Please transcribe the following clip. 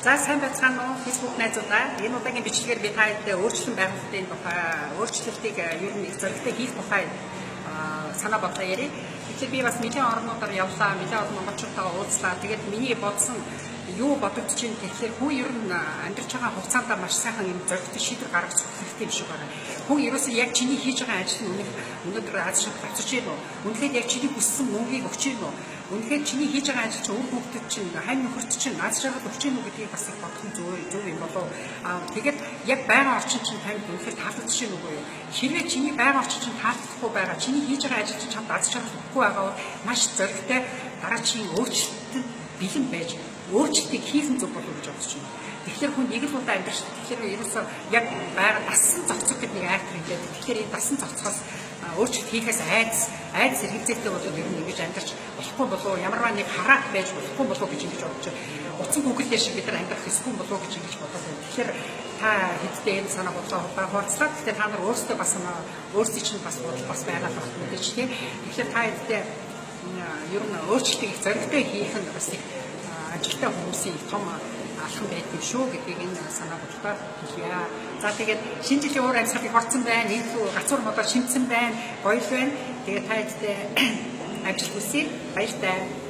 За сайн байцгаана уу, Facebook найзуудаа. Энэ удаагийн бичлэгээр би та нартай өөрчлөн байгуулалтын тухай, өөрчлөлтийг ер нь их зоригтой хийх тухай санаа бодлоо ярив. Тэгэхээр би бас нэлээн орнуудаар явлаа, нэлээн олон монголчуудтайгаа уулзлаа. Тэгээд миний бодсон юу бодогдож байна гэхээр хүн ер нь амьдарч байгаа хугацаанд маш сайхан юм зоригтой шийдвэр гаргах хэрэгтэй юм шиг байна. Хүн ерөөсөө яг чиний хийж байгаа ажил нь өнөөдөр аз жаргал авчирч байна уу? Үнэхээр яг чиний хүссэн мөнгийг өгч байна уу? Үнэхээр чиний хийж байгаа ажил чинь үр хүүхдэд чинь, хань нөхөрт чинь аз жаргал өгч байна уу гэдгийг бас их бодох нь зөв юм болов. Тэгээд яг байгаа орчин чинь танд үнэхээр таалагдж байна уу юу? Хэрвээ чиний байгаа орчин чинь таалагдахгүй байгаа, чиний хийж байгаа ажил чинь чамд аз жаргал өгөхгүй байгаа бол маш зоригтой дараачийн өөрчлөлтөд бэлэн байж өөрчлөлтийг хийх нь зөв болов уу гэж бодож байна. Тэгэхээр хүн нэг л удаа амьдарч, тэгэхээр ерөөсөө яг байгаа дассан зохицох гэдэг нэг айхтар юм байдаг. Тэгэхээр энэ дассан зохицохоос өөрчлөлт хийхээс айдас эргэлзээтэй бол ер нь ингэж амьдарч болохгүй болов уу? Ямарваа нэг хараат байж болохгүй болов уу гэж ингэж бодож байна. Утсан Google-ээр шиг бид нар амьдрах ёсгүй болов уу гэж ингэж бодоод байна. Тэгэхээр та хэдтэй энэ санаа бодлоо хуваалцлаа. Гэхдээ та нар өөрсдөө бас өөрсдийн чинь бас бодол бас байгаа л байна мэдээж тийм. Тэгэхээр та хэдтэй ер нь өөрчлөлтийг их зоригтой хийх нь бас их ажилтаа хүмүүсийн том алхам байдаг шүү гэдгийг энэ санаа бодлоо хэлье. За тэгээд шинэ жилийн уур амьсгалыг хорцсон байна. Энэ гацуур модоо шимтсэн байна. Гоё л байна. Тэгээд та хэдтэй амжилт хүсье. Баяртай.